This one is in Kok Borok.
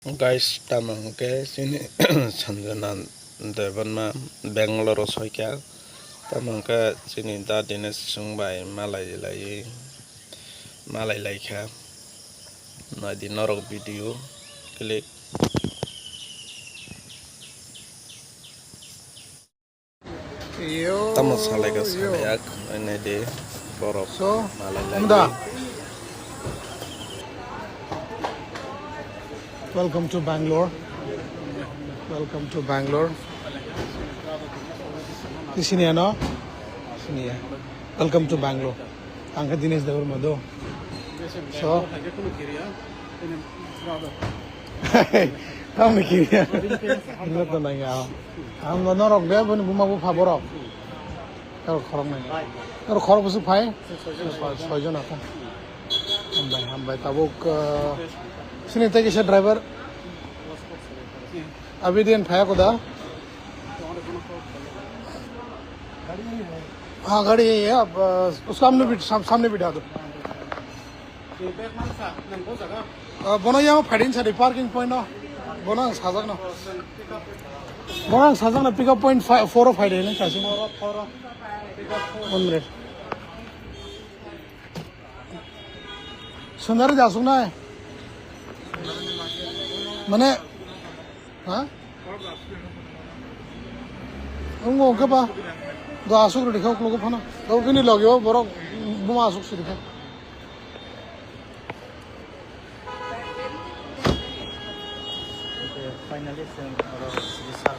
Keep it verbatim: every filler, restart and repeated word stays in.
Guys, tamo hwnkhe chini Sanjana Debbarma Bangalore o soikha. Tamo hwnkhe chini da Dinesh chwng bai malai lai, malai laikha. Naidi norok video click. Tamo salaika, salaiyak, naidi borok. So, malai lai. Welcome to Bangalore. Welcome to Bangalore. Sini ano? Sini ya. Welcome to Bangalore. Ang khe Dinesh Debbarma do. So. Tamni kiriya. Ino to nang ya. Ang no norok de boni buma bupha borok. Norok khorok nang. Norok khorok bwswk phai? Soi jon apa? Hambai, hambai. Tabuk, uh, sini tei kisa driver. Abhi din phai koda. हाँ, गाड़ी यही है। आप, अ, उसको सामने बिठ-, साम-, सामने बिठा दो। अ, bono yang phaidin sadi parking point no. Bono ang sajak no. Bono ang sajak no, pick up point five, four o phaidin kasi. One minute. Sundari jasuk nai. Mane, ha? Wngkha ba? Do asuk rwdi kha uklogo phano. Do bini logi o borok buma asuk sidi kha. Finally, chwng oro sidi sar.